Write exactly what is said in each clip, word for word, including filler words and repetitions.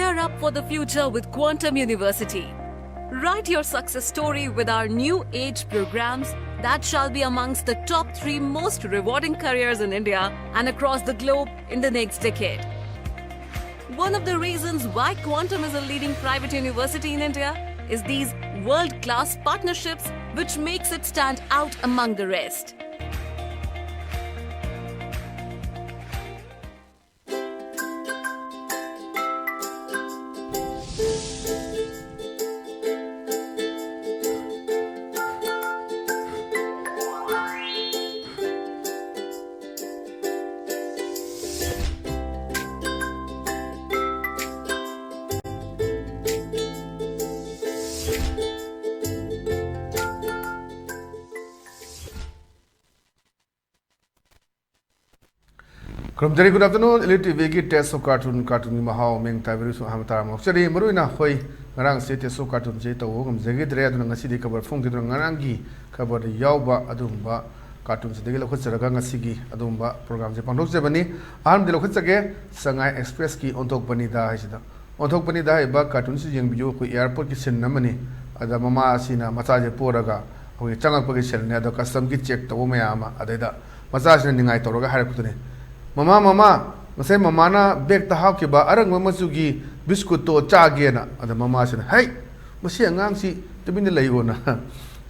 Gear up for the future with Quantum University. Write your success story with our new age programs that shall be amongst the top three most rewarding careers in India and across the globe in the next decade. One of the reasons why Quantum is a leading private university in India is these world class partnerships, which makes it stand out among the rest. ꯈꯨꯔꯨꯝꯖꯔꯤ꯫ Good afternoon, Elite T ꯚꯤꯒꯤ Taste of Cartoon, ꯀꯥꯔꯇꯨꯟꯒꯤ ꯃꯍꯥꯎ ꯃꯤꯡ ꯇꯥꯕꯤꯔꯤꯁꯨ ꯑꯍꯥꯟꯕ term ꯉꯥꯎꯖꯔꯤ꯫ ꯃꯔꯨꯑꯣꯏꯅ ꯑꯩꯈꯣꯏ ꯉꯔꯥꯡꯁꯦ Taste of Cartoonꯁꯦ ꯇꯧꯕ ꯉꯝꯖꯈꯤꯗ꯭ꯔꯦ, ꯑꯗꯨꯅ ꯉꯁꯤꯗꯤ ꯈꯕꯔ ꯐꯣꯡꯈꯤꯗꯨꯅ ꯉꯔꯥꯡꯒꯤ ꯈꯕꯔꯗ ꯌꯥꯎꯕ ꯑꯗꯨꯒꯨꯝꯕ ꯀꯥꯔꯇꯨꯟꯁꯤꯗꯒꯤ ꯂꯧꯈꯠꯆꯔꯒ ꯉꯁꯤꯒꯤ ꯑꯗꯨꯒꯨꯝꯕ programꯁꯦ ꯄꯥꯡꯊꯣꯛꯆꯕꯅꯤ꯫ ꯑꯍꯥꯟꯕꯗꯤ ꯂꯧꯈꯠꯆꯒꯦ, ꯁꯉꯥꯏ Expressꯀꯤ ꯑꯣꯟꯊꯣꯛꯄꯅꯤꯗ ꯍꯥꯏꯁꯤꯗ꯫ ꯑꯣꯟꯊꯣꯛꯄꯅꯤꯗ ꯍꯥꯏꯔꯤꯕ ꯀꯥꯔꯇꯨꯟꯁꯤ ꯌꯦꯡꯕꯤꯌꯨ꯫ ꯑꯩꯈꯣꯏ airportꯀꯤ scene ꯑꯃꯅꯤ꯫ ꯑꯗ ꯃꯃꯥ ꯑꯁꯤꯅ ꯃꯆꯥꯁꯦ ꯄꯣꯔꯒ ꯑꯩꯈꯣꯏꯒꯤ ꯆꯪꯉꯛꯄꯒꯤ sceneꯅꯤ꯫ ꯑꯗꯣ customꯒꯤ check ꯇꯧꯕ ꯃꯌꯥꯝ ꯑꯃ, ꯑꯗꯩꯗ ꯃꯆꯥꯁꯤꯅ ꯅꯤꯡꯉꯥꯏ ꯇꯧꯔꯒ ꯍꯥꯏꯔꯛꯄꯗꯨꯅꯤ, "ꯃꯃꯥ, ꯃꯃꯥ, ꯉꯁꯥꯏ ꯃꯃꯥꯅ bagꯇ ꯍꯥꯞꯈꯤꯕ ꯑꯔꯪꯕ ꯃꯆꯨꯒꯤ biscuitꯇꯣ ꯆꯥꯒꯦꯅ"꯫ ꯑꯗ ꯃꯃꯥꯁꯤꯅ, "ꯍꯩ, ꯃꯁꯤ ꯑꯉꯥꯡꯁꯤ ꯇꯨꯃꯤꯟꯅ ꯂꯩꯌꯣꯅ"꯫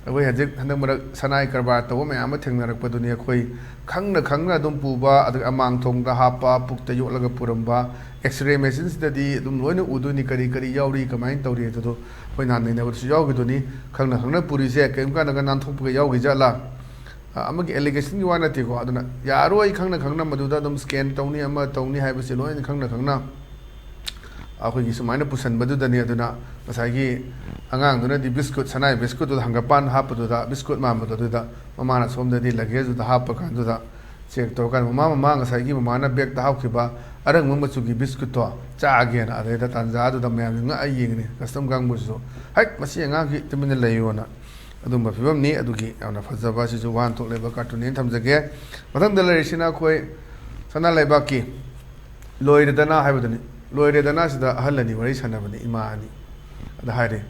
ꯑꯩꯈꯣꯏ ꯍꯧꯖꯤꯛ ꯍꯟꯗꯛ ꯃꯔꯛ ꯁꯅꯥꯏ ꯀꯔꯕꯥꯔ ꯇꯧꯕ ꯃꯌꯥꯝ ꯑꯃ ꯊꯦꯡꯅꯔꯛꯄꯗꯨꯅꯤ꯫ ꯑꯩꯈꯣꯏ ꯈꯪꯅ ꯈꯪꯅ ꯑꯗꯨꯝ ꯄꯨꯕ, ꯑꯗꯨꯒ ꯑꯃꯥꯡ ꯊꯣꯡꯗ ꯍꯥꯞꯄ, ꯄꯨꯛꯇ ꯌꯣꯠꯂꯒ ꯄꯨꯔꯝꯕ, X-ray machineꯁꯤꯗꯗꯤ ꯑꯗꯨꯝ ꯂꯣꯏꯅ ꯎꯗꯣꯏꯅꯤ, ꯀꯔꯤ ꯀꯔꯤ ꯌꯥꯎꯔꯤ, ꯀꯃꯥꯏꯅ ꯇꯧꯔꯤ ꯑꯗꯨꯗꯣ ꯑꯩꯈꯣꯏ ꯅꯍꯥꯟ ꯅꯩꯅꯕꯗꯁꯨ ꯌꯥꯎꯈꯤꯗꯨꯅꯤ꯫ ꯈꯪꯅ ꯈꯪꯅ ꯄꯨꯔꯤꯁꯦ ꯀꯔꯤꯒꯨꯝꯕ ꯀꯥꯟꯗꯒ ꯅꯥꯟꯊꯣꯛꯄꯒ ꯌꯥꯎꯈꯤ ꯖꯥꯠꯂꯥ? ꯑ, ꯑꯃꯒꯤ allegationꯒꯤ ꯋꯥ ꯅꯠꯇꯦꯀꯣ꯫ ꯑꯗꯨꯅ ꯌꯥꯔꯣꯏ, ꯈꯪꯅ ꯈꯪꯅ ꯃꯗꯨꯗ ꯑꯗꯨꯝ scan ꯇꯧꯅꯤ, ꯑꯃ ꯇꯧꯅꯤ ꯍꯥꯏꯕꯁꯦ ꯂꯣꯏꯅ ꯈꯪꯅ ꯈꯪꯅ ꯑꯩꯈꯣꯏꯒꯤ ꯁꯨꯃꯥꯏꯅ ꯄꯨꯁꯟꯕꯗꯨꯗꯅꯤ꯫ ꯑꯗꯨꯅ ꯉꯁꯥꯏꯒꯤ ꯑꯉꯥꯡꯗꯨꯅꯗꯤ biscuit, ꯁꯅꯥꯏ biscuitꯇꯨꯗ, ꯍꯪꯒꯄꯥꯟ ꯍꯥꯞꯄꯗꯨꯗ, biscuit ꯃꯥꯟꯕꯗꯣ ꯑꯗꯨꯗ, ꯃꯃꯥꯅ ꯁꯣꯝꯗꯗꯤ luggageꯗꯨꯗ ꯍꯥꯞꯄ ꯀꯥꯟꯗꯨꯗ check ꯇꯧꯔꯀꯥꯟꯗ, "ꯃꯃꯥ, ꯃꯃꯥ, ꯉꯁꯥꯏꯒꯤ ꯃꯃꯥꯅ bagꯇ ꯍꯥꯞꯈꯤꯕ ꯑꯔꯪꯕ ꯃꯆꯨꯒꯤ biscuitꯇꯣ ꯆꯥꯒꯦꯅ"꯫ ꯑꯗꯩꯗ ꯇꯥꯟꯖꯥꯗꯨꯗ ꯃꯌꯥꯝꯁꯦ ꯉꯛꯑ ꯌꯦꯡꯉꯤꯅꯤ, custom ꯀꯥꯡꯕꯨꯁꯤꯁꯨ, "ꯍꯩꯠ, ꯃꯁꯤ ꯑꯉꯥꯡꯁꯤ ꯇꯨꯃꯤꯟꯅ ꯂꯩꯌꯨꯅ"꯫ ꯑꯗꯨꯝꯕ ꯐꯤꯕꯝꯅꯤ꯫ ꯑꯗꯨꯒꯤ ꯌꯥꯝꯅ ꯐꯖꯕ, ꯑꯁꯤꯁꯨ ꯋꯥꯍꯟꯊꯣꯛ ꯂꯩꯕ ꯀꯥꯔꯇꯨꯟꯅꯦꯅ ꯊꯝꯖꯒꯦ꯫ ꯃꯊꯪꯗ ꯂꯩꯔꯤꯁꯤꯅ ꯑꯩꯈꯣꯏ ꯁꯅꯥ ꯂꯩꯕꯥꯛꯀꯤ ꯂꯣꯏꯔꯗꯅ ꯍꯥꯏꯕꯗꯨꯅꯤ꯫ ꯂꯣꯏꯔꯦꯗꯅ, ꯁꯤꯗ ꯑꯍꯜ ꯑꯅꯤ ꯋꯥꯔꯤ ꯁꯥꯟꯅꯕꯅꯤ, ꯏꯃꯥ ꯑꯅꯤ꯫ ꯑꯗ ꯍꯥꯏꯔꯦ,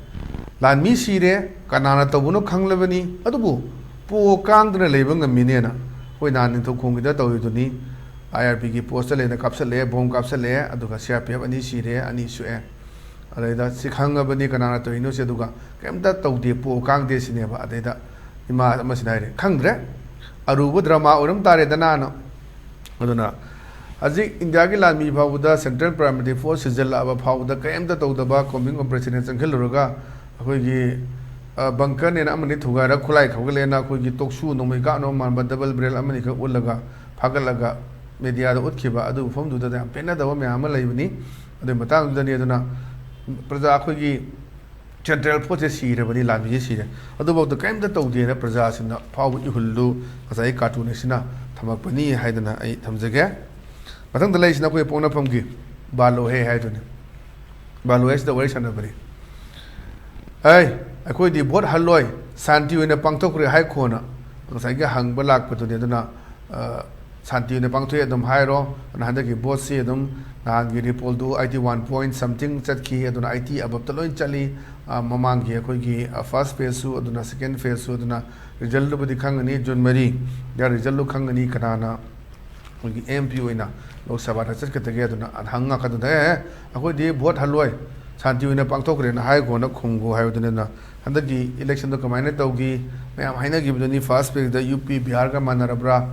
"ꯂꯥꯟꯃꯤ ꯁꯤꯔꯦ, ꯀꯅꯥꯅ ꯇꯧꯕꯅꯣ ꯈꯪꯂꯕꯅꯤ, ꯑꯗꯨꯕꯨ ꯄꯣ ꯀꯥꯡꯗꯅ ꯂꯩꯕ ꯉꯝꯃꯤꯅꯦꯅ ꯑꯩꯈꯣꯏ ꯅꯍꯥꯟ ꯅꯤꯡꯊꯧꯈꯣꯡꯒꯤꯗ ꯇꯧꯔꯤꯗꯨꯅꯤ꯫ ꯑꯥꯏ ꯑꯥꯔ ꯄꯤꯒꯤ ꯄꯣꯁꯇ ꯂꯩꯅ ꯀꯥꯞꯁꯜꯂꯛꯑꯦ, ꯕꯣꯝ ꯀꯥꯞꯁꯜꯂꯛꯑꯦ, ꯑꯗꯨꯒ ꯁꯤ ꯑꯥꯔ ꯄꯤ ꯑꯦꯐ ꯑꯅꯤ ꯁꯤꯔꯦ, ꯑꯅꯤ ꯁꯣꯛꯑꯦ꯫ ꯑꯗꯩꯗ ꯁꯤ ꯈꯪꯉꯕꯅꯤ ꯀꯅꯥꯅ ꯇꯧꯔꯤꯅꯣ ꯁꯤ, ꯑꯗꯨꯒ ꯀꯩꯝꯇ ꯇꯧꯗꯦ, ꯄꯣ ꯀꯥꯡꯗꯦ ꯁꯤꯅꯦꯕ"꯫ ꯑꯗꯩꯗ ꯏꯃꯥ ꯑꯃꯁꯤꯅ ꯍꯥꯏꯔꯦ, "ꯈꯪꯗ꯭ꯔꯦ, ꯑꯔꯨꯕ ꯗ꯭ꯔꯃꯥ ꯑꯣꯏꯔꯝ ꯇꯥꯔꯦꯗꯅꯥꯅ"꯫ ꯑꯗꯨꯅ ꯍꯧꯖꯤꯛ ꯏꯟꯗꯤꯌꯥꯒꯤ ꯂꯥꯟꯃꯤ ꯐꯥꯎꯕꯗ ꯁꯦꯟꯇ꯭ꯔꯦꯜ ꯄꯦꯔꯥꯃꯤꯂꯤꯇꯔꯤ ꯐꯣꯔꯁ ꯁꯤꯖꯤꯜꯂꯛꯑꯕ ꯐꯥꯎꯕꯗ ꯀꯔꯤꯝꯇ ꯇꯧꯗꯕ ꯀꯣꯝꯕꯤꯡ ꯑꯣꯄꯔꯦꯁꯟꯗ ꯆꯪꯁꯤꯜꯂꯨꯔꯒ ꯑꯩꯈꯣꯏꯒꯤ, ꯑ, ꯕꯪꯀꯔꯅꯦꯅ ꯑꯃꯅꯤ ꯊꯨꯒꯥꯏꯔ ꯈꯨꯠꯂꯥꯏ ꯈꯥꯎꯒꯠꯂꯦꯅ ꯑꯩꯈꯣꯏꯒꯤ ꯇꯣꯛꯁꯨ ꯅꯣꯡꯃꯩ ꯀꯥꯞꯅꯕ ꯃꯥꯟꯕ ꯗꯕꯜ ꯕꯦꯔꯦꯜ ꯑꯃꯅꯤꯈꯛ ꯎꯠꯂꯒ ꯐꯥꯒꯠꯂꯒ ꯃꯦꯗꯤꯌꯥꯗ ꯎꯠꯈꯤꯕ ꯑꯗꯨ ꯃꯐꯝꯗꯨꯗ ꯌꯥꯝ ꯄꯦꯟꯅꯗꯕ ꯃꯌꯥꯝ ꯑꯃ ꯂꯩꯕꯅꯤ꯫ ꯑꯗꯨꯒꯤ ꯃꯇꯥꯡꯗꯨꯗꯅꯤ꯫ ꯑꯗꯨꯅ ꯄ꯭ꯔꯖꯥ ꯑꯩꯈꯣꯏꯒꯤ ꯁꯦꯟꯇ꯭ꯔꯦꯜ ꯐꯣꯔꯁꯁꯦ ꯁꯤꯔꯕꯅꯤ, ꯂꯥꯟꯃꯤꯁꯦ ꯁꯤꯔꯦ, ꯑꯗꯨꯐꯥꯎꯗ ꯀꯔꯤꯝꯇ ꯇꯧꯗꯦꯅ ꯄ꯭ꯔꯖꯥꯁꯤꯡꯅ ꯐꯥꯎꯕ ꯏꯍꯨꯜꯗꯨ ꯉꯁꯥꯏ ꯀꯥꯔꯇꯨꯟ ꯑꯁꯤꯅ ꯊꯝꯃꯛꯄꯅꯤ ꯍꯥꯏꯗꯅ ꯑꯩ ꯊꯝꯖꯒꯦ꯫ ꯃꯊꯪꯗ ꯂꯩꯔꯤꯁꯤꯅ ꯑꯩꯈꯣꯏ ꯄꯣꯛꯅꯐꯝꯒꯤ ꯕꯥꯂꯣꯍꯦ ꯍꯥꯏꯗꯨꯅꯤ꯫ ꯕꯥꯂꯣꯍꯦꯁꯤꯗ ꯋꯥꯔꯤ ꯁꯥꯟꯅꯕꯅꯤ꯫ "ꯑꯩ, ꯑꯩꯈꯣꯏꯗꯤ ꯚꯣꯠ ꯍꯜꯂꯣꯏ, ꯁꯥꯟꯇꯤ ꯑꯣꯏꯅ ꯄꯥꯡꯊꯣꯛꯈ꯭ꯔꯦ" ꯍꯥꯏꯈꯣꯅ ꯉꯁꯥꯏꯒꯤ ꯍꯪꯕ ꯂꯥꯛꯄꯗꯨꯅꯤ꯫ ꯑꯗꯨꯅ, ꯑ, ꯁꯥꯟꯇꯤ ꯑꯣꯏꯅ ꯄꯥꯡꯊꯣꯛꯑꯦ ꯑꯗꯨꯝ ꯍꯥꯏꯔꯣ꯫ ꯑꯗꯨꯅ ꯍꯟꯗꯛꯀꯤ ꯚꯣꯠꯁꯤ ꯑꯗꯨꯝ ꯅꯍꯥꯟꯒꯤ ꯔꯤꯄꯣꯜꯗꯨ ꯑꯥꯏꯇꯤ ꯋꯥꯟ ꯄꯣꯏꯟ ꯁꯝꯊꯤꯡ ꯆꯠꯈꯤ꯫ ꯑꯗꯨꯅ ꯑꯥꯏꯇꯤ ꯑꯕꯞꯇ ꯂꯣꯏ ꯆꯠꯂꯤ꯫ ꯑ, ꯃꯃꯥꯡꯒꯤ ꯑꯩꯈꯣꯏꯒꯤ, ꯑ, ꯐꯥꯔꯁ ꯐꯦꯖꯁꯨ, ꯑꯗꯨꯅ ꯁꯦꯀꯦꯟ ꯐꯦꯖꯁꯨ, ꯑꯗꯨꯅ ꯔꯤꯖꯜꯗꯨꯕꯨꯗꯤ ꯈꯪꯒꯅꯤ꯫ ꯖꯨꯟ ꯃꯔꯤꯗ ꯔꯤꯖꯜꯗꯨ ꯈꯪꯒꯅꯤ ꯀꯅꯥꯅ ꯑꯩꯈꯣꯏꯒꯤ ꯑꯦꯝ ꯄꯤ ꯑꯣꯏꯅ ꯂꯣꯛ ꯁꯚꯥꯗ ꯆꯠꯀꯗꯒꯦ꯫ ꯑꯗꯨꯅ ꯍꯪꯉꯛꯀꯗꯨꯗ, "ꯑꯦ, ꯑꯩꯈꯣꯏꯗꯤ ꯚꯣꯠ ꯍꯜꯂꯣꯏ, ꯁꯥꯟꯇꯤ ꯑꯣꯏꯅ ꯄꯥꯡꯊꯣꯛꯈ꯭ꯔꯦꯅ" ꯍꯥꯏꯈꯣꯅ ꯈꯨꯝꯈꯣ ꯍꯥꯏꯕꯗꯨꯅꯤꯅ꯫ ꯍꯟꯗꯛꯀꯤ ꯏꯂꯦꯛꯁꯟꯗꯣ ꯀꯃꯥꯏꯅ ꯇꯧꯈꯤ? ꯃꯌꯥꯝ ꯍꯥꯏꯅꯈꯤꯕꯗꯨꯅꯤ, ꯐꯥꯔꯁ ꯐꯦꯖꯇ ꯌꯨ ꯄꯤ, ꯕꯤꯍꯥꯔꯒ ꯃꯥꯟꯅꯔꯕ꯭ꯔꯥ?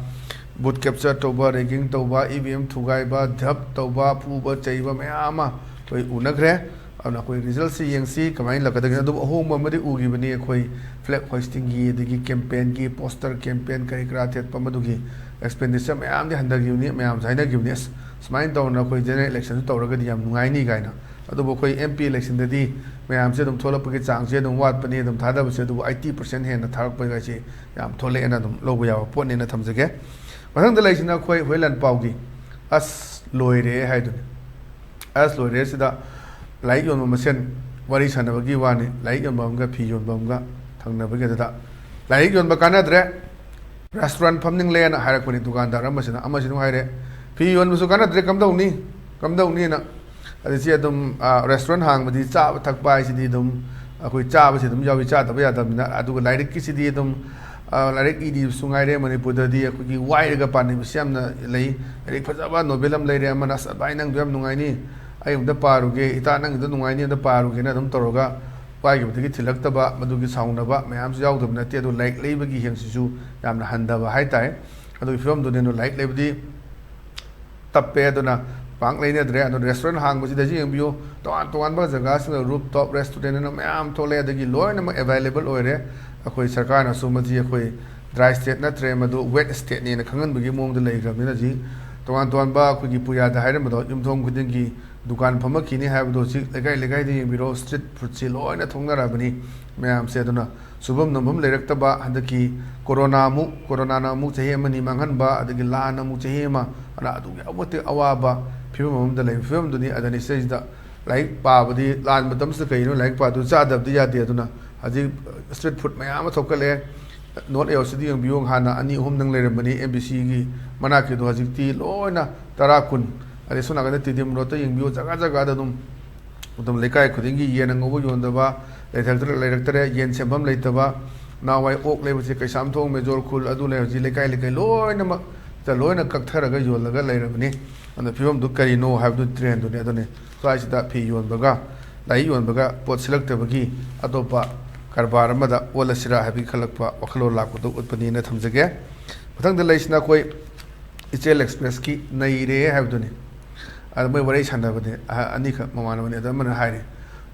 ꯚꯣꯠ ꯀꯦꯞꯆꯔ ꯇꯧꯕ, ꯔꯦꯒꯤꯡ ꯇꯧꯕ, ꯏ ꯚꯤ ꯑꯦꯝ ꯊꯨꯒꯥꯏꯕ, ꯙꯞ ꯇꯧꯕ, ꯐꯨꯕ ꯆꯩꯕ ꯃꯌꯥꯝ ꯑꯃ ꯑꯩꯈꯣꯏ ꯎꯅꯈ꯭ꯔꯦ꯫ ꯑꯗꯨꯅ ꯑꯩꯈꯣꯏ ꯔꯤꯖꯜꯁꯤ ꯌꯦꯡꯁꯤ ꯀꯃꯥꯏꯅ ꯂꯥꯛꯀꯗꯒꯦ꯫ ꯑꯗꯨꯕꯨ ꯑꯍꯣꯡꯕ ꯑꯃꯗꯤ ꯎꯈꯤꯕꯅꯤ, ꯑꯩꯈꯣꯏ ꯐ꯭ꯂꯦꯛ ꯍꯣꯏꯁꯇꯤꯡꯒꯤ, ꯑꯗꯒꯤ ꯀꯦꯝꯄꯦꯟꯒꯤ, ꯄꯣꯁꯇꯔ ꯀꯦꯝꯄꯦꯟ ꯀꯔꯤ ꯀꯔꯥ ꯊꯦꯠꯄ, ꯃꯗꯨꯒꯤ ꯑꯦꯛꯁꯄꯦꯟꯗꯤꯆꯔ ꯃꯌꯥꯝꯗꯤ ꯍꯟꯊꯈꯤꯕꯅꯤ꯫ ꯃꯌꯥꯝꯁꯨ ꯍꯥꯏꯅꯈꯤꯕꯅꯤ, "ꯑꯁ, ꯁꯨꯃꯥꯏꯅ ꯇꯧꯅ ꯑꯩꯈꯣꯏ ꯖꯦꯅꯔꯦꯜ ꯏꯂꯦꯛꯁꯟꯁꯨ ꯇꯧꯔꯒꯗꯤ ꯌꯥꯝ ꯅꯨꯡꯉꯥꯏꯅꯤ" ꯀꯥꯏꯅ꯫ ꯑꯗꯨꯕꯨ ꯑꯩꯈꯣꯏ ꯑꯦꯝ ꯄꯤ ꯏꯂꯦꯛꯁꯟꯗꯗꯤ ꯃꯌꯥꯝꯁꯦ ꯑꯗꯨꯝ ꯊꯣꯛꯂꯛꯄꯒꯤ ꯆꯥꯡꯁꯦ ꯑꯗꯨꯝ ꯋꯥꯠꯄꯅꯤ, ꯑꯗꯨꯝ ꯊꯥꯗꯕꯁꯦ꯫ ꯑꯗꯨꯕꯨ ꯑꯥꯏꯇꯤ ꯄꯥꯔꯁꯦꯟ ꯍꯦꯟꯅ ꯊꯥꯔꯛꯄ ꯍꯥꯏꯁꯦ ꯌꯥꯝ ꯊꯣꯛꯂꯛꯑꯦꯅ ꯑꯗꯨꯝ ꯂꯧꯕ ꯌꯥꯕ ꯄꯣꯠꯅꯦꯅ ꯊꯝꯖꯒꯦ꯫ ꯃꯊꯪꯗ ꯂꯩꯁꯤꯅ ꯑꯩꯈꯣꯏ ꯍꯨꯏ ꯂꯥꯟꯄꯥꯎꯒꯤ "ꯑꯁ ꯂꯣꯏꯔꯦ" ꯍꯥꯏꯗꯨꯅꯤ꯫ "ꯑꯁ ꯂꯣꯏꯔꯦ" ꯁꯤꯗ ꯂꯥꯏꯔꯤꯛ ꯌꯣꯟꯕ ꯃꯁꯦꯟ ꯋꯥꯔꯤ ꯁꯥꯟꯅꯕꯒꯤ ꯋꯥꯅꯤ꯫ ꯂꯥꯏꯔꯤꯛ ꯌꯣꯟꯕ ꯑꯃꯒ ꯐꯤ ꯌꯣꯟꯕ ꯑꯃꯒ ꯊꯪꯅꯕꯒꯤ ꯑꯗꯨꯗ, "ꯂꯥꯏꯔꯤꯛ ꯌꯣꯟꯕ ꯀꯥꯟꯅꯗ꯭ꯔꯦ, ꯔꯦꯁꯇꯨꯔꯦꯟ ꯐꯝꯅꯤꯡꯂꯦꯅ" ꯍꯥꯏꯔꯛꯄꯅꯤ ꯗꯨꯀꯥꯟꯗꯥꯔ ꯑꯃꯁꯤꯅ꯫ ꯑꯃꯁꯤꯅ ꯍꯥꯏꯔꯦ, "ꯐꯤ ꯌꯣꯟꯕꯁꯨ ꯀꯥꯟꯅꯗ꯭ꯔꯦ, ꯀꯝꯗꯧꯅꯤ? ꯀꯝꯗꯧꯅꯤꯅ?" ꯑꯗ ꯁꯤ ꯑꯗꯨꯝ, ꯑ, restaurant ꯍꯥꯡꯕꯗꯤ ꯆꯥꯕ ꯊꯛꯄ ꯍꯥꯏꯁꯤꯗꯤ ꯑꯗꯨꯝ ꯑꯩꯈꯣꯏ ꯆꯥꯕꯁꯤ ꯑꯗꯨꯝ ꯌꯥꯎꯏ, ꯆꯥꯗꯕ ꯌꯥꯗꯕꯅꯤꯅ꯫ ꯑꯗꯨꯒ ꯂꯥꯏꯔꯤꯛꯀꯤꯁꯤꯗꯤ ꯑꯗꯨꯝ, ꯑ, ꯂꯥꯏꯔꯤꯛ ꯏꯔꯤꯕꯁꯨ ꯉꯥꯏꯔꯦ, ꯃꯅꯤꯄꯨꯔꯗꯗꯤ ꯑꯩꯈꯣꯏꯒꯤ ꯋꯥꯏꯔꯒ ꯄꯥꯅꯕꯁꯤ ꯌꯥꯝꯅ ꯂꯩ꯫ ꯂꯥꯏꯔꯤꯛ ꯐꯖꯕ novel ꯑꯃ ꯂꯩꯔꯦ, ꯑꯃꯅ "ꯑꯁ ꯚꯥꯏ, ꯅꯪꯗꯣ ꯌꯥꯝ ꯅꯨꯡꯉꯥꯏꯅꯤ, ꯑꯩ ꯑꯝꯇ ꯄꯥꯔꯨꯒꯦ, ꯏꯇꯥ ꯅꯪꯒꯤꯗꯣ ꯅꯨꯡꯉꯥꯏꯅꯤ, ꯑꯝꯇ ꯄꯥꯔꯨꯒꯦꯅ" ꯑꯗꯨꯝ ꯇꯧꯔꯒ ꯋꯥꯏꯈꯤꯕꯗꯒꯤ ꯊꯤꯜꯂꯛꯇꯕ, ꯃꯗꯨꯒꯤ ꯁꯥꯎꯅꯕ ꯃꯌꯥꯝꯁꯨ ꯌꯥꯎꯗꯕ ꯅꯠꯇꯦ꯫ ꯑꯗꯨ ꯂꯥꯏꯔꯤꯛ ꯂꯩꯕꯒꯤ ꯍꯦꯟꯁꯤꯁꯨ ꯌꯥꯝꯅ ꯍꯟꯊꯕ ꯍꯥꯏꯇꯥꯔꯦ꯫ ꯑꯗꯨꯒꯤ ꯐꯤꯕꯝꯗꯨꯅꯦ꯫ ꯑꯗꯨ ꯂꯥꯏꯔꯤꯛ ꯂꯩꯕꯗꯤ ꯇꯞꯄꯦ, ꯑꯗꯨꯅ ꯄꯥꯛ ꯂꯩꯅꯗ꯭ꯔꯦ꯫ ꯑꯗꯨꯅ restaurant ꯍꯥꯡꯕꯁꯤꯗꯁꯨ ꯌꯦꯡꯕꯤꯌꯨ, ꯇꯣꯉꯥꯟ ꯇꯣꯉꯥꯟꯕ ꯖꯒꯥꯁꯤꯡꯗ roof top restaurant ꯑꯅ ꯃꯌꯥꯝ ꯊꯣꯛꯂꯛꯑꯦ, ꯑꯗꯒꯤ ꯂꯣꯏꯅꯃꯛ available ꯑꯣꯏꯔꯦ꯫ ꯑꯩꯈꯣꯏ ꯁꯔꯀꯥꯔꯅꯁꯨ ꯃꯁꯤ ꯑꯩꯈꯣꯏ dry state ꯅꯠꯇ꯭ꯔꯦ, ꯃꯗꯨ wet stateꯅꯦꯅ ꯈꯪꯍꯟꯕꯒꯤ ꯃꯑꯣꯡꯗ ꯂꯩꯈ꯭ꯔꯕꯅꯤꯅ, ꯍꯧꯖꯤꯛ ꯇꯣꯉꯥꯟ ꯇꯣꯉꯥꯟꯕ ꯑꯩꯈꯣꯏꯒꯤ ꯄꯨꯌꯥꯗ ꯍꯥꯏꯔꯝꯕꯗꯣ, ꯌꯨꯝꯊꯣꯡ ꯈꯨꯗꯤꯡꯒꯤ ꯗꯨꯀꯥꯟ ꯐꯝꯃꯛꯈꯤꯅꯤ ꯍꯥꯏꯕꯗꯣ ꯍꯧꯖꯤꯛ ꯂꯩꯀꯥꯏ ꯂꯩꯀꯥꯏꯗ ꯌꯦꯡꯕꯤꯔꯣ, street foodꯁꯤ ꯂꯣꯏꯅ ꯊꯣꯛꯅꯔꯕꯅꯤ ꯃꯌꯥꯝꯁꯦ꯫ ꯑꯗꯨꯅ ꯁꯨꯐꯝ ꯅꯣꯝꯐꯝ ꯂꯩꯔꯛꯇꯕ, ꯍꯟꯗꯛꯀꯤ ꯀꯣꯔꯣꯅꯥ ꯑꯃꯨꯛ, ꯀꯣꯔꯣꯅꯥꯅ ꯑꯃꯨꯛ ꯆꯍꯤ ꯑꯃꯅꯤ ꯃꯥꯡꯍꯟꯕ, ꯑꯗꯒꯤ ꯂꯥꯟ ꯑꯃꯨꯛ ꯆꯍꯤ ꯑꯃ, ꯑꯗꯨꯅ ꯑꯗꯨꯒꯤ ꯑꯃꯨꯛ ꯃꯇꯤꯛ ꯑꯋꯥꯕ ꯐꯤꯕꯝ ꯑꯃꯗ ꯂꯩꯕ ꯐꯤꯕꯝꯗꯨꯅꯤ꯫ ꯑꯗꯅꯤ ꯁꯤꯗꯩꯁꯤꯗ ꯂꯥꯏꯔꯤꯛ ꯄꯥꯕꯗꯤ, ꯂꯥꯟ ꯃꯇꯝꯁꯤꯗ ꯀꯩꯅꯣ ꯂꯥꯏꯔꯤꯛ ꯄꯥꯗꯨ ꯆꯥꯗꯕꯗꯤ ꯌꯥꯗꯦ꯫ ꯑꯗꯨꯅ ꯍꯧꯖꯤꯛ street food ꯃꯌꯥꯝ ꯑꯃ ꯊꯣꯛꯀꯠꯂꯛꯑꯦ꯫ North East ꯁꯤꯗ ꯌꯦꯡꯕꯤꯌꯨ, ꯍꯥꯟꯅ ꯑꯅꯤ ꯑꯍꯨꯝꯗꯪ ꯂꯩꯔꯝꯕꯅꯤ, M B Cꯒꯤ ꯃꯅꯥꯛꯀꯤꯗꯣ ꯍꯧꯖꯤꯛꯇꯤ ꯂꯣꯏꯅ ꯇꯔꯥ, ꯀꯨꯟ, ꯑꯗꯩ ꯁꯣꯝ ꯅꯥꯀꯟꯗ T D M Roadꯇ ꯌꯦꯡꯕꯤꯌꯨ, ꯖꯒꯥ ꯖꯒꯥꯗ ꯑꯗꯨꯝ, ꯑꯗꯨꯝ ꯂꯩꯀꯥꯏ ꯈꯨꯗꯤꯡꯒꯤ ꯌꯦꯟ ꯑꯉꯧꯕ ꯌꯣꯟꯗꯕ ꯂꯩꯊꯔꯛꯇ꯭ꯔꯦ, ꯂꯩꯔꯛꯇ꯭ꯔꯦ, ꯌꯦꯟ ꯁꯦꯝꯐꯝ ꯂꯩꯇꯕ, ꯅꯍꯥꯟꯋꯥꯏ ꯑꯣꯛ ꯂꯩꯕꯁꯦ ꯀꯩꯁꯥꯝꯊꯣꯡ, ꯃꯦꯖꯣꯔ ꯈꯨꯜ, ꯑꯗꯨ ꯂꯩ, ꯍꯧꯖꯤꯛ ꯂꯩꯀꯥꯏ ꯂꯩꯀꯥꯏ ꯂꯣꯏꯅꯃꯛꯇ ꯂꯣꯏꯅ ꯀꯛꯊꯔꯒ ꯌꯣꯜꯂꯒ ꯂꯩꯔꯕꯅꯤ꯫ ꯑꯗꯨꯅ ꯐꯤꯕꯝꯗꯨ ꯀꯔꯤꯅꯣ ꯍꯥꯏꯕꯗꯨ trendꯗꯨꯅꯤ꯫ ꯑꯗꯨꯅꯤ ꯁ꯭ꯋꯥꯏꯁꯤꯗ ꯐꯤ ꯌꯣꯟꯕꯒ ꯂꯥꯏꯔꯤꯛ ꯌꯣꯟꯕꯒ ꯄꯣꯠ ꯁꯤꯠꯂꯛꯇꯕꯒꯤ ꯑꯇꯣꯞꯄ ꯀꯔꯕꯥꯔ ꯑꯃꯗ ꯑꯣꯜꯂꯁꯤꯔꯥ ꯍꯥꯏꯕꯒꯤ ꯈꯜꯂꯛꯄ ꯋꯥꯈꯜꯂꯣꯟ ꯂꯥꯛꯄꯗꯨ ꯎꯠꯄꯅꯤꯅ ꯊꯝꯖꯒꯦ꯫ ꯃꯊꯪꯗ ꯂꯩꯁꯤꯅ ꯑꯩꯈꯣꯏ ꯏꯆꯦꯜ ꯑꯦꯛꯁꯄ꯭ꯔꯦꯁꯀꯤ ꯅꯩꯔꯦ ꯍꯥꯏꯕꯗꯨꯅꯤ꯫ ꯑꯗ ꯃꯣꯏ ꯋꯥꯔꯤ ꯁꯥꯟꯅꯕꯅꯦ, ꯑꯍ-, ꯑꯅꯤꯈꯛ ꯃꯃꯥꯟꯅꯕꯅꯤ꯫ ꯑꯗ ꯑꯃꯅ ꯍꯥꯏꯔꯤ,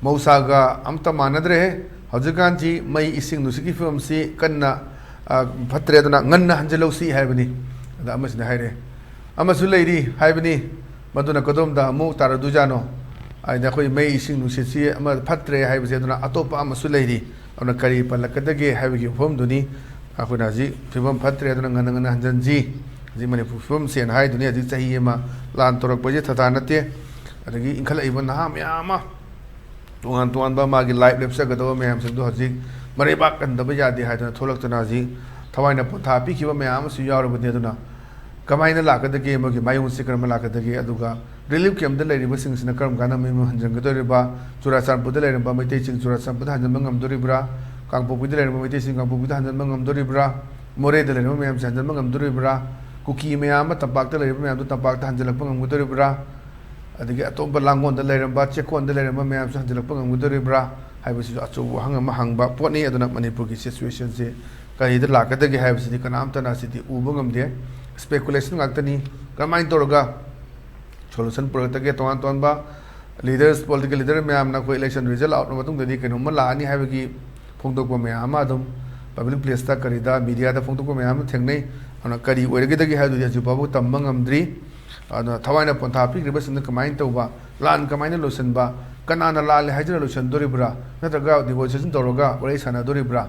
"ꯃꯍꯧꯁꯥꯒ ꯑꯝꯇ ꯃꯥꯟꯅꯗ꯭ꯔꯦꯍꯦ, ꯍꯧꯖꯤꯛꯀꯥꯟꯁꯤ ꯃꯩ ꯏꯁꯤꯡ ꯅꯨꯡꯁꯤꯠꯀꯤ ꯐꯤꯕꯝꯁꯤ ꯀꯟꯅ, ꯑ, ꯐꯠꯇ꯭ꯔꯦ, ꯑꯗꯨꯅ ꯉꯟꯅ ꯍꯟꯖꯤꯜꯍꯧꯁꯤ" ꯍꯥꯏꯕꯅꯤ꯫ ꯑꯗ ꯑꯃꯁꯤꯅ ꯍꯥꯏꯔꯦ, "ꯑꯃꯁꯨ ꯂꯩꯔꯤ" ꯍꯥꯏꯕꯅꯤ, "ꯃꯗꯨꯅ ꯀꯗꯣꯝꯗ ꯑꯃꯨꯛ ꯇꯥꯔꯨꯗꯣꯏꯖꯥꯠꯅꯣ? ꯍꯥꯏꯗꯤ ꯑꯩꯈꯣꯏ ꯃꯩ ꯏꯁꯤꯡ ꯅꯨꯡꯁꯤꯠꯁꯤ ꯑꯃ ꯐꯠꯇ꯭ꯔꯦ ꯍꯥꯏꯕꯁꯦ, ꯑꯗꯨꯅ ꯑꯇꯣꯞꯄ ꯑꯃꯁꯨ ꯂꯩꯔꯤ, ꯑꯗꯨꯅ ꯀꯔꯤ ꯄꯜꯂꯛꯀꯗꯒꯦ ꯍꯥꯏꯕꯒꯤ ꯋꯥꯐꯝꯗꯨꯅꯤ꯫ ꯑꯩꯈꯣꯏꯅ ꯍꯧꯖꯤꯛ ꯐꯤꯕꯝ ꯐꯠꯇ꯭ꯔꯦ, ꯑꯗꯨꯅ ꯉꯟꯅ ꯉꯟꯅ ꯍꯟꯖꯤꯟꯁꯤ, ꯍꯧꯖꯤꯛ ꯃꯅꯤꯄꯨꯔ ꯐꯤꯕꯝꯁꯦꯅ ꯍꯥꯏꯗꯨꯅꯤ꯫ ꯍꯧꯖꯤꯛ ꯆꯍꯤ ꯑꯃ ꯂꯥꯟ ꯇꯧꯔꯛꯄꯁꯦ ꯊꯥꯊꯥ ꯅꯠꯇꯦ, ꯑꯗꯒꯤ ꯏꯟꯈꯠꯂꯛꯏꯕ ꯅꯍꯥ ꯃꯌꯥꯝ ꯑꯃ ꯇꯣꯉꯥꯟ ꯇꯣꯉꯥꯟꯕ ꯃꯥꯒꯤ life ꯂꯦꯞꯆꯒꯗꯕ ꯃꯌꯥꯝꯁꯤꯡꯗꯣ ꯍꯧꯖꯤꯛ ꯃꯔꯩꯕꯥꯛ ꯀꯟꯗꯕ ꯌꯥꯗꯦ ꯍꯥꯏꯗꯅ ꯊꯣꯛꯂꯛꯇꯅ ꯍꯧꯖꯤꯛ ꯊꯋꯥꯏꯅ ꯄꯣꯟꯊꯥ ꯄꯤꯈꯤꯕ ꯃꯌꯥꯝ ꯑꯃꯁꯨ ꯌꯥꯎꯔꯕꯅꯤ꯫ ꯑꯗꯨꯅ ꯀꯃꯥꯏꯅ ꯂꯥꯛꯀꯗꯒꯦ, ꯃꯣꯏꯒꯤ ꯃꯥꯏꯑꯣꯟꯁꯤ ꯀꯔꯝꯕ ꯂꯥꯛꯀꯗꯒꯦ, ꯑꯗꯨꯒ ꯔꯤꯂꯤꯐ ꯀꯦꯝꯞꯇ ꯂꯩꯔꯤꯕꯁꯤꯡꯁꯤꯅ ꯀꯔꯝ ꯀꯥꯟꯗ ꯃꯌꯨꯝ ꯍꯟꯖꯤꯟꯒꯗꯧꯔꯤꯕ꯭ꯔꯥ? ꯆꯨꯔꯥꯆꯥꯟꯄꯨꯔꯗ ꯂꯩꯔꯝꯕ ꯃꯩꯇꯩꯁꯤꯡ ꯆꯨꯔꯥꯆꯥꯟꯄꯨꯔꯗ ꯍꯟꯖꯤꯟꯕ ꯉꯝꯗꯣꯔꯤꯕ꯭ꯔꯥ? ꯀꯥꯡꯄꯣꯛꯄꯤꯗ ꯂꯩꯔꯝꯕ ꯃꯩꯇꯩꯁꯤꯡ ꯀꯥꯡꯄꯣꯛꯄꯤꯗ ꯍꯟꯖꯤꯟꯕ ꯉꯝꯗꯣꯔꯤꯕ꯭ꯔꯥ? ꯃꯣꯔꯦꯗ ꯂꯩꯔꯝꯕ ꯃꯌꯥꯝꯁꯦ ꯍꯟꯖꯤꯟꯕ ꯉꯝꯗꯣꯔꯤꯕ꯭ꯔꯥ? ꯀꯨꯀꯤ ꯃꯌꯥꯝ ꯑꯃ ꯇꯝꯄꯥꯛꯇ ꯂꯩꯔꯤꯕ ꯃꯌꯥꯝꯗꯣ ꯇꯝꯄꯥꯛꯇ ꯍꯟꯖꯤꯜꯂꯛꯄ ꯉꯝꯒꯗꯧꯔꯤꯕ꯭ꯔꯥ? ꯑꯗꯒꯤ ꯑꯇꯣꯞꯄ ꯂꯥꯡꯒꯣꯜꯗ ꯂꯩꯔꯝꯕ, ꯆꯦꯛꯀꯣꯟꯗ ꯂꯩꯔꯝꯕ ꯃꯌꯥꯝꯁꯨ ꯍꯟꯖꯤꯜꯂꯛꯄ ꯉꯝꯒꯗꯧꯔꯤꯕ꯭ꯔꯥ ꯍꯥꯏꯕꯁꯤꯁꯨ ꯑꯆꯧꯕ ꯋꯥꯍꯪ ꯑꯃ ꯍꯪꯕ ꯄꯣꯠꯅꯤ꯫ ꯑꯗꯨꯅ ꯃꯅꯤꯄꯨꯔꯒꯤ ꯁꯤꯆꯨꯋꯦꯁꯟꯁꯤ ꯀꯔꯤꯗ ꯂꯥꯛꯀꯗꯒꯦ ꯍꯥꯏꯕꯁꯤꯗꯤ ꯀꯅꯥꯝꯇꯅ ꯁꯤꯗꯤ ꯎꯕ ꯉꯝꯗꯦ꯫ ꯏꯁꯄꯦꯀꯨꯂꯦꯁꯟ ꯉꯥꯛꯇꯅꯤ꯫ ꯀꯔꯝꯍꯥꯏꯅ ꯇꯧꯔꯒ ꯁꯣꯂꯨꯁꯟ ꯄꯨꯔꯛꯇꯒꯦ? ꯇꯣꯉꯥꯟ ꯇꯣꯉꯥꯟꯕ ꯂꯤꯗꯔꯁ, ꯄꯣꯂꯤꯇꯤꯀꯦꯜ ꯂꯤꯗꯔ ꯃꯌꯥꯝꯅ ꯑꯩꯈꯣꯏ ꯏꯂꯦꯛꯁꯟ ꯔꯤꯖꯜ ꯑꯥꯎꯠ ꯃꯇꯨꯡꯗꯗꯤ ꯀꯩꯅꯣꯝꯃ ꯂꯥꯛꯑꯅꯤ ꯍꯥꯏꯕꯒꯤ ꯐꯣꯡꯗꯣꯛꯄ ꯃꯌꯥꯝ ꯑꯃ ꯑꯗꯨꯝ ꯄꯕ꯭ꯂꯤꯛ ꯄ꯭ꯂꯦꯁꯇ, ꯀꯔꯤꯗ, ꯃꯤꯗꯤꯌꯥꯗ ꯐꯣꯡꯗꯣꯛꯄ ꯃꯌꯥꯝ ꯑꯃ ꯊꯦꯡꯅꯩ꯫ ꯑꯗꯨꯅ ꯀꯔꯤ ꯑꯣꯏꯔꯒꯗꯒꯦ ꯍꯥꯏꯕꯗꯨꯗꯤ ꯍꯧꯖꯤꯛ ꯐꯥꯎꯕ ꯇꯝꯕ ꯉꯝꯗ꯭ꯔꯤ꯫ ꯑꯗꯨꯅ ꯊꯋꯥꯏꯅ ꯄꯣꯟꯊꯥ ꯄꯤꯈ꯭ꯔꯤꯕꯁꯤꯡꯅ ꯀꯃꯥꯏꯅ ꯇꯧꯕ, ꯂꯥꯟ ꯀꯃꯥꯏꯅ ꯂꯣꯏꯁꯤꯟꯕ, ꯀꯅꯥꯅ ꯂꯥꯜꯂꯦ ꯍꯥꯏꯗꯨꯅ ꯂꯣꯏꯁꯤꯟꯗꯣꯔꯤꯕ꯭ꯔꯥ, ꯅꯠꯇ꯭ꯔꯒ ꯅꯦꯒꯣꯁꯤꯌꯦꯁꯟ ꯇꯧꯔꯒ ꯋꯥꯔꯤ ꯁꯥꯟꯅꯗꯣꯔꯤꯕ꯭ꯔꯥ,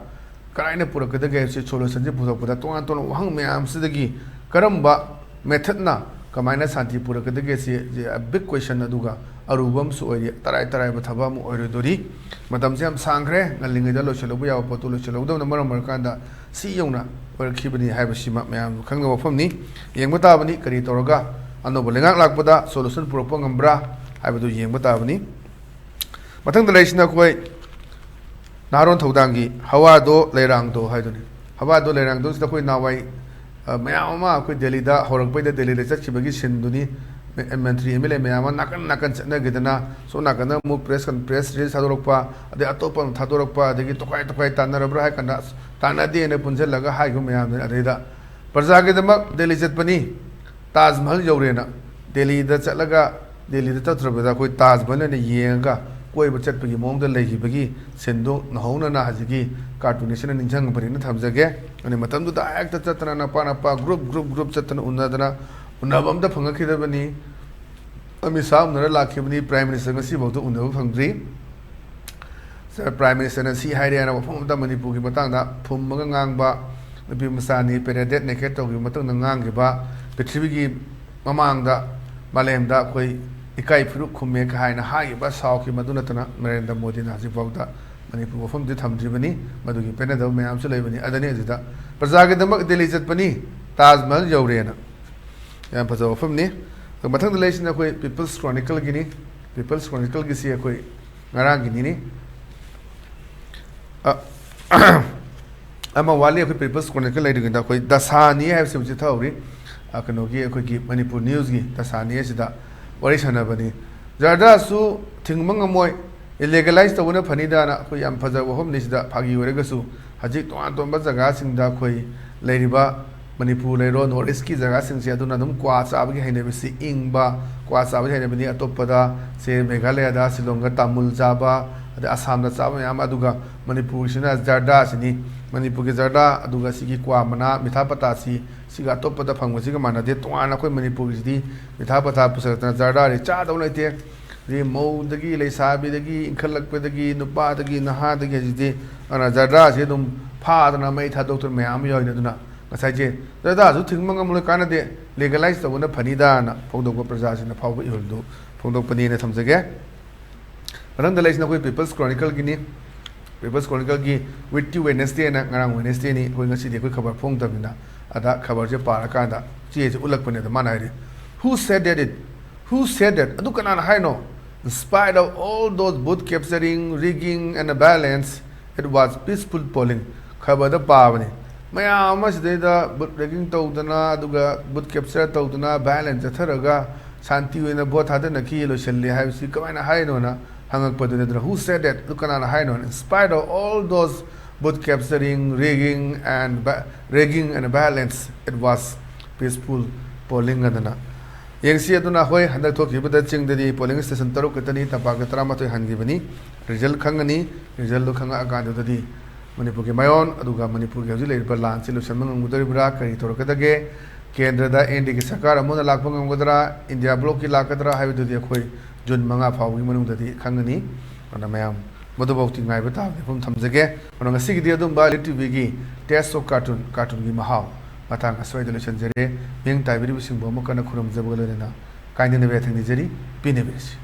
ꯀꯗꯥꯏꯅ ꯄꯨꯔꯛꯀꯗꯒꯦ ꯍꯥꯏꯕꯁꯤ, ꯁꯣꯂꯨꯁꯟꯁꯤ ꯄꯨꯊꯣꯛꯄꯗ ꯇꯣꯉꯥꯟ ꯇꯣꯉꯥꯟꯕ ꯋꯥꯍꯪ ꯃꯌꯥꯝꯁꯤꯗꯒꯤ ꯀꯔꯝꯕ ꯃꯦꯊꯠꯅ ꯀꯃꯥꯏꯅ ꯁꯥꯟꯇꯤ ꯄꯨꯔꯛꯀꯗꯒꯦ ꯁꯤ, ꯁꯤ big question, ꯑꯗꯨꯒ ꯑꯔꯨꯕ ꯑꯃꯁꯨ ꯑꯣꯏꯔꯤ, ꯇꯔꯥꯏ ꯇꯔꯥꯏꯕ ꯊꯕꯛ ꯑꯃ ꯑꯣꯏꯔꯣꯏꯗꯣꯔꯤ꯫ ꯃꯇꯝꯁꯤ ꯌꯥꯝ ꯁꯥꯡꯈ꯭ꯔꯦ, ꯉꯜꯂꯤꯉꯩꯗ ꯂꯣꯏꯁꯤꯜꯍꯧꯕ ꯌꯥꯕ ꯄꯣꯠꯇꯨ ꯂꯣꯏꯁꯤꯜꯍꯧꯗꯕꯅ ꯃꯔꯝ ꯑꯣꯏꯔꯀꯥꯟꯗ ꯁꯤ ꯌꯧꯅ ꯑꯣꯏꯔꯛꯈꯤꯕꯅꯤ ꯍꯥꯏꯕꯁꯤꯃ ꯃꯌꯥꯝ ꯈꯪꯕ ꯋꯥꯐꯝꯅꯤ꯫ ꯌꯦꯡꯕ ꯇꯥꯕꯅꯤ ꯀꯔꯤ ꯇꯧꯔꯒ ꯑꯅꯧꯕ ꯂꯩꯉꯥꯛ ꯂꯥꯛꯄꯗ ꯁꯣꯂꯨꯁꯟ ꯄꯨꯔꯛꯄ ꯉꯝꯕ꯭ꯔꯥ ꯍꯥꯏꯕꯗꯨ ꯌꯦꯡꯕ ꯇꯥꯕꯅꯤ꯫ ꯃꯊꯪꯗ ꯂꯩꯔꯤꯁꯤꯅ ꯑꯩꯈꯣꯏ ꯅꯍꯥꯔꯣꯟ ꯊꯧꯗꯥꯡꯒꯤ ꯍꯋꯥꯗꯣ ꯂꯩꯔꯥꯡꯗꯣ ꯍꯥꯏꯗꯨꯅꯤ꯫ ꯍꯋꯥꯗꯣ ꯂꯩꯔꯥꯡꯗꯣꯁꯤꯗ ꯑꯩꯈꯣꯏ ꯅꯍꯥꯟꯋꯥꯏ, ꯑ, ꯃꯌꯥꯝ ꯑꯃ ꯑꯩꯈꯣꯏ ꯗꯦꯜꯂꯤꯗ ꯍꯧꯔꯛꯄꯩꯗ ꯗꯦꯜꯂꯤꯗ ꯆꯠꯈꯤꯕꯒꯤ ꯁꯤꯟꯗꯨꯅꯤ꯫ ꯃ-, ꯃꯟꯇ꯭ꯔꯤ ꯑꯦꯝ ꯑꯦꯜ ꯑꯦ ꯃꯌꯥꯝ ꯑꯃ ꯅꯥꯀꯟ ꯅꯥꯀꯟ ꯆꯠꯅꯈꯤꯗꯅ, ꯁꯣꯝ ꯅꯥꯀꯟꯗ ꯑꯃꯨꯛ ꯄ꯭ꯔꯦꯁ ꯀꯟ-, ꯄ꯭ꯔꯦꯁ ꯔꯤꯂꯤꯁ ꯊꯥꯗꯣꯔꯛꯄ, ꯑꯗꯩ ꯑꯇꯣꯞꯄ ꯑꯃ ꯊꯥꯗꯣꯔꯛꯄ, ꯑꯗꯒꯤ ꯇꯣꯈꯥꯏ ꯇꯣꯈꯥꯏ ꯇꯥꯟꯅꯔꯕ꯭ꯔꯥ ꯍꯥꯏ ꯀꯥꯟꯗ, ꯑꯁ, ꯇꯥꯟꯅꯗꯦꯅ ꯄꯨꯟꯁꯤꯜꯂꯒ ꯍꯥꯏꯈꯤꯕ ꯃꯌꯥꯝꯗꯨꯅꯤ꯫ ꯑꯗꯩꯗ ꯄ꯭ꯔꯖꯥꯒꯤꯗꯃꯛ ꯗꯦꯜꯂꯤ ꯆꯠꯄꯅꯤ, ꯇꯥꯖ ꯃꯍꯜ ꯌꯧꯔꯦꯅ ꯗꯦꯜꯂꯤꯗ ꯆꯠꯂꯒ, ꯗꯦꯜꯂꯤꯗ ꯆꯠꯇ꯭ꯔꯕꯗ ꯑꯩꯈꯣꯏ ꯇꯥꯖ ꯃꯍꯜ ꯑꯣꯏꯅ ꯌꯦꯡꯉꯒ ꯀꯣꯏꯕ ꯆꯠꯄꯒꯤ ꯃꯑꯣꯡꯗ ꯂꯩꯈꯤꯕꯒꯤ ꯁꯤꯟꯗꯨ ꯅꯧꯍꯧꯅꯅ ꯍꯧꯖꯤꯛꯀꯤ ꯀꯥꯔꯇꯨꯅꯤꯁꯁꯤꯅ ꯅꯤꯡꯁꯤꯡꯕꯅꯤꯅ ꯊꯝꯖꯒꯦ꯫ ꯑꯗꯩ ꯃꯇꯝꯗꯨꯗ ꯍꯦꯛꯇ ꯆꯠꯇꯅ ꯅꯄꯥ ꯅꯄꯥ ꯒ꯭ꯔꯨꯞ ꯒ꯭ꯔꯨꯞ ꯒ꯭ꯔꯨꯞ ꯆꯠꯇꯅ ꯎꯅꯗꯅ ꯎꯅꯕ ꯑꯝꯇ ꯐꯪꯉꯛꯈꯤꯗꯕꯅꯤ꯫ ꯑꯃꯤꯠ ꯁꯥꯍ ꯎꯅꯔ ꯂꯥꯛꯈꯤꯕꯅꯤ, ꯄ꯭ꯔꯥꯏꯝ ꯃꯤꯅꯤꯁꯇꯔ ꯉꯁꯤꯐꯥꯎꯗ ꯎꯅꯕ ꯐꯪꯗ꯭ꯔꯤ꯫ ꯁꯥꯔ ꯄ꯭ꯔꯥꯏꯝ ꯃꯤꯅꯤꯁꯇꯔꯅ ꯁꯤ ꯍꯥꯏꯔꯦ ꯍꯥꯏꯅ ꯋꯥꯐꯝ ꯑꯃꯇ ꯃꯅꯤꯄꯨꯔꯒꯤ ꯃꯇꯥꯡꯗ ꯐꯨꯝꯃꯒ ꯉꯥꯡꯕ, ꯅꯨꯄꯤ ꯃꯆꯥꯅꯤ ꯄꯦꯔꯦꯗꯦꯠ ꯅꯦꯀꯦꯠ ꯇꯧꯈꯤꯕ ꯃꯇꯨꯡꯗ ꯉꯥꯡꯈꯤꯕ, ꯄ꯭ꯔꯤꯊꯤꯕꯤꯒꯤ ꯃꯃꯥꯡꯗ, ꯃꯥꯂꯦꯝꯗ ꯑꯩꯈꯣꯏ ꯏꯀꯥꯏ ꯐꯤꯔꯨꯛ ꯈꯨꯝꯃꯦ ꯀ ꯍꯥꯏꯅ ꯍꯥꯏꯈꯤꯕ, ꯁꯥꯎꯈꯤꯕ, ꯃꯗꯨ ꯅꯠꯇꯅ ꯅꯔꯦꯟꯗ꯭ꯔ ꯃꯣꯗꯤꯅ ꯍꯧꯖꯤꯛꯐꯥꯎꯗ ꯃꯅꯤꯄꯨꯔ ꯋꯥꯐꯝꯗꯤ ꯊꯝꯗ꯭ꯔꯤꯕꯅꯤ꯫ ꯃꯗꯨꯒꯤ ꯄꯦꯟꯅꯗꯕ ꯃꯌꯥꯝꯁꯨ ꯂꯩꯕꯅꯤ꯫ ꯑꯗꯨꯅꯤ ꯑꯗꯨꯗ ꯄ꯭ꯔꯖꯥꯒꯤꯗꯃꯛ ꯗꯦꯜꯂꯤ ꯆꯠꯄꯅꯤ, ꯇꯥꯖ ꯃꯍꯜ ꯌꯧꯔꯦꯅ꯫ ꯌꯥꯝ ꯐꯖꯕ ꯋꯥꯐꯝꯅꯤ꯫ ꯑꯗꯣ ꯃꯊꯪꯗ ꯂꯩꯔꯤꯁꯤꯅ ꯑꯩꯈꯣꯏ People's Chronicleꯒꯤꯅꯤ꯫ People's Chronicleꯒꯤꯁꯤ ꯑꯩꯈꯣꯏ ꯉꯔꯥꯡꯒꯤꯅꯤꯅꯤ꯫ ꯑ, ꯑꯃ ꯋꯥꯠꯂꯤ, ꯑꯩꯈꯣꯏ People's Chronicle ꯂꯩꯔꯤꯉꯩꯗ ꯑꯩꯈꯣꯏ ꯗꯁꯥꯅꯤ ꯍꯥꯏꯕꯁꯤ ꯍꯧꯖꯤꯛ ꯊꯛꯍꯧꯔꯤ꯫ ꯑ, ꯀꯩꯅꯣꯒꯤ, ꯑꯩꯈꯣꯏꯒꯤ ꯃꯅꯤꯄꯨꯔ Newsꯀꯤ ꯗꯁꯥꯅꯤ ꯑꯁꯤꯗ ꯋꯥꯔꯤ ꯁꯥꯟꯅꯕꯅꯤ꯫ ꯖꯔꯗꯥꯁꯨ ꯊꯤꯡꯕ ꯉꯝꯃꯣꯏ, legalize ꯇꯧꯕꯅ ꯐꯅꯤꯗꯅ ꯑꯩꯈꯣꯏ ꯌꯥꯝ ꯐꯖꯕ ꯋꯥꯐꯝꯅꯤ꯫ ꯁꯤꯗ ꯐꯥꯒꯤ ꯑꯣꯏꯔꯒꯁꯨ ꯍꯧꯖꯤꯛ ꯇꯣꯉꯥꯟ ꯇꯣꯉꯥꯟꯕ ꯖꯒꯥꯁꯤꯡꯗ ꯑꯩꯈꯣꯏ ꯂꯩꯔꯤꯕ ꯃꯅꯤꯄꯨꯔ ꯂꯩꯔꯣ, North Eastꯀꯤ ꯖꯒꯥꯁꯤꯡꯁꯦ ꯑꯗꯨꯅ ꯑꯗꯨꯝ ꯀ꯭ꯋꯥ ꯆꯥꯕꯒꯤ ꯍꯩꯅꯕꯤꯁꯤ ꯏꯪꯕ, ꯀ꯭ꯋꯥ ꯆꯥꯕꯒꯤ ꯍꯩꯅꯕꯤꯅꯤ꯫ ꯑꯇꯣꯞꯄꯗ ꯁꯦ ꯃꯦꯘꯥꯂꯌꯥꯗ, ꯁꯤꯂꯣꯡꯗ ꯇꯥꯃꯨꯜ ꯆꯥꯕ, ꯑꯗꯩ ꯑꯁꯥꯝꯗ ꯆꯥꯕ ꯃꯌꯥꯝ, ꯑꯗꯨꯒ ꯃꯅꯤꯄꯨꯔꯒꯤꯁꯤꯅ ꯖꯔꯗꯥꯁꯤꯅꯤ꯫ ꯃꯅꯤꯄꯨꯔꯒꯤ ꯖꯔꯗꯥ, ꯑꯗꯨꯒ ꯁꯤꯒꯤ ꯀ꯭ꯋꯥ ꯃꯅꯥ, ꯃꯤꯊꯥ ꯄꯇꯥꯁꯤ, ꯁꯤꯒ ꯑꯇꯣꯞꯄꯗ ꯐꯪꯕꯁꯤꯒ ꯃꯥꯟꯅꯗꯦ꯫ ꯇꯣꯉꯥꯟꯅ ꯑꯩꯈꯣꯏ ꯃꯅꯤꯄꯨꯔꯒꯤꯁꯤꯗꯤ ꯃꯤꯊꯥ ꯄꯇꯥ ꯄꯨꯁꯜꯂꯛꯇꯅ ꯖꯔꯗꯥꯗꯤ ꯆꯥꯗꯧ ꯂꯩꯇꯦ꯫ ꯑꯗꯩ ꯃꯧꯗꯒꯤ, ꯂꯩꯁꯥꯕꯤꯗꯒꯤ, ꯏꯟꯈꯠꯂꯛꯄꯗꯒꯤ, ꯅꯨꯄꯥꯗꯒꯤ, ꯅꯍꯥꯗꯒꯤ ꯍꯧꯖꯤꯛꯇꯤ, ꯑꯗꯨꯅ ꯖꯔꯗꯥꯁꯤ ꯑꯗꯨꯝ ꯐꯥꯗꯅ ꯃꯩ ꯊꯥꯗꯣꯛꯇꯅ ꯃꯌꯥꯝ ꯑꯃ ꯌꯥꯎꯔꯤꯅꯤ꯫ ꯑꯗꯨꯅ ꯉꯁꯥꯏꯁꯦ ꯖꯔꯗꯥꯁꯨ ꯊꯤꯡꯕ ꯉꯝꯂꯣꯏ, ꯀꯥꯟꯅꯗꯦ, legalize ꯇꯧꯕꯅ ꯐꯅꯤꯗꯥꯅ ꯐꯣꯡꯗꯣꯛꯄ, ꯄ꯭ꯔꯖꯥꯁꯤꯡꯅ ꯐꯥꯎꯕ ꯏꯍꯨꯜꯗꯨ ꯐꯣꯡꯗꯣꯛꯄꯅꯦꯅ ꯊꯝꯖꯒꯦ꯫ ꯃꯊꯪꯗ ꯂꯩꯁꯤꯅ ꯑꯩꯈꯣꯏ People's Chronicleꯒꯤꯅꯤ꯫ People's Chronicleꯒꯤ Weekly Wednesdayꯅ ꯉꯔꯥꯡ Wednesdayꯅꯤ꯫ ꯑꯩꯈꯣꯏ ꯉꯁꯤꯗꯤ ꯑꯩꯈꯣꯏ ꯈꯕꯔ ꯐꯣꯡꯗꯕꯅꯤꯅ ꯑꯗ ꯈꯕꯔꯁꯦ ꯄꯥꯔꯀꯥꯟꯗ ꯆꯦꯁꯦ ꯎꯠꯂꯛꯄꯅꯦ꯫ ꯑꯗ ꯃꯥꯅ ꯍꯥꯏꯔꯤ, "Who said that it? Who said that? ꯑꯗꯨ ꯀꯅꯥꯅ ꯍꯥꯏꯅꯣ? In spite of all those vote capturing, rigging and violence, it was peaceful polling." ꯈꯕꯔꯗ ꯄꯥꯕꯅꯤ꯫ ꯃꯌꯥꯝ ꯑꯃ ꯁꯤꯗꯩꯗ vote rigging ꯇꯧꯗꯅ, ꯑꯗꯨꯒ vote capture ꯇꯧꯗꯅ, violence ꯆꯠꯊꯔꯒ ꯁꯥꯟꯇꯤ ꯑꯣꯏꯅ vote ꯊꯥꯗꯅꯈꯤ, ꯂꯣꯏꯁꯤꯜꯂꯦ ꯍꯥꯏꯕꯁꯤ ꯀꯃꯥꯏꯅ ꯍꯥꯏꯅꯣꯅ ꯍꯪꯉꯛꯄꯗꯨꯅꯤ꯫ ꯑꯗꯨꯅ, "Who said that?" ꯑꯗꯨ ꯀꯅꯥꯅ ꯍꯥꯏꯅꯣ? "In spite of all those vote capturing, rigging and ba-, rigging and violence, it was peaceful polling" ꯑꯗꯨꯅ ꯌꯦꯡꯁꯤ꯫ ꯑꯗꯨꯅ ꯍꯣꯏ, ꯍꯟꯗꯛ ꯊꯣꯛꯈꯤꯕꯗ ꯆꯤꯡꯗꯗꯤ polling station ꯇꯔꯨꯛ ꯈꯛꯇꯅꯤ, ꯇꯝꯄꯥꯛꯇ ꯇꯔꯥꯃꯥꯊꯣꯏ ꯍꯟꯈꯤꯕꯅꯤ꯫ Result ꯈꯪꯒꯅꯤ꯫ Resultꯗꯨ ꯈꯪꯉꯛꯑꯀꯥꯟꯗꯨꯗꯗꯤ ꯃꯅꯤꯄꯨꯔꯒꯤ ꯃꯥꯏꯑꯣꯟ, ꯑꯗꯨꯒ ꯃꯅꯤꯄꯨꯔꯒꯤ ꯍꯧꯖꯤꯛ ꯂꯩꯔꯤꯕ ꯂꯥꯟꯁꯤ ꯂꯣꯏꯁꯤꯟꯕ ꯉꯝꯒꯗꯧꯔꯤꯕ꯭ꯔꯥ, ꯀꯔꯤ ꯇꯧꯔꯛꯀꯗꯒꯦ, ꯀꯦꯟꯗ꯭ꯔꯗ NDAꯒꯤ ꯁꯔꯀꯥꯔ ꯑꯃꯨꯛ ꯍꯟꯅ ꯂꯥꯛꯄ ꯉꯝꯒꯗ꯭ꯔꯥ, ꯏꯟꯗꯤꯌꯥ blockꯀꯤ ꯂꯥꯛꯀꯗ꯭ꯔꯥ ꯍꯥꯏꯕꯗꯨꯗꯤ ꯑꯩꯈꯣꯏ June ꯃꯉꯥ ꯐꯥꯎꯕꯒꯤ ꯃꯅꯨꯡꯗꯗꯤ ꯈꯪꯒꯅꯤ꯫ ꯑꯗꯨꯅ ꯃꯌꯥꯝ ꯃꯗꯨꯐꯥꯎꯗꯤ ꯉꯥꯏꯕ ꯇꯥꯕꯅꯤ꯫ ꯃꯐꯝ ꯊꯝꯖꯒꯦ꯫ ꯑꯗꯨꯅ ꯉꯁꯤꯒꯤꯗꯤ ꯑꯗꯨꯝꯕ Elite TVꯒꯤ Taste of Cartoon, cartoonꯒꯤ ꯃꯍꯥꯎ ꯃꯇꯥꯡ ꯑꯁ꯭ꯋꯥꯏꯗ ꯂꯣꯏꯁꯤꯟꯖꯔꯦ꯫ ꯃꯤꯠꯌꯦꯡ ꯇꯥꯕꯤꯔꯤꯕꯁꯤꯡꯕꯨ ꯑꯃꯨꯛ ꯍꯟꯅ ꯈꯨꯔꯨꯝꯖꯕꯒ ꯂꯣꯏꯅꯅ ꯀꯥꯏꯅꯅꯕ ꯌꯥꯊꯪ ꯅꯤꯖꯔꯤ꯫ ꯄꯦꯟꯅꯕꯤꯔꯁꯤ꯫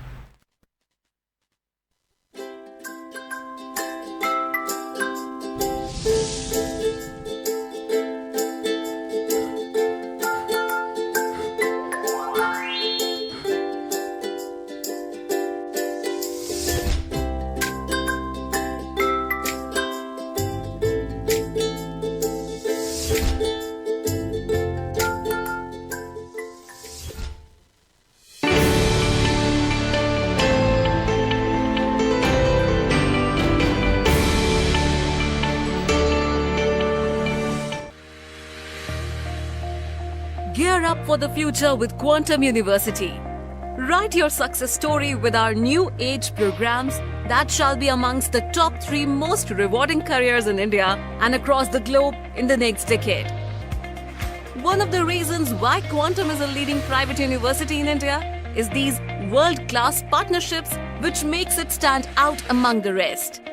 Gear up for the future with Quantum University. Write your success story with our new age programs that shall be amongst the top three most rewarding careers in India and across the globe in the next decade. One of the reasons why Quantum is a leading private university in India is these world class partnerships, which makes it stand out among the rest.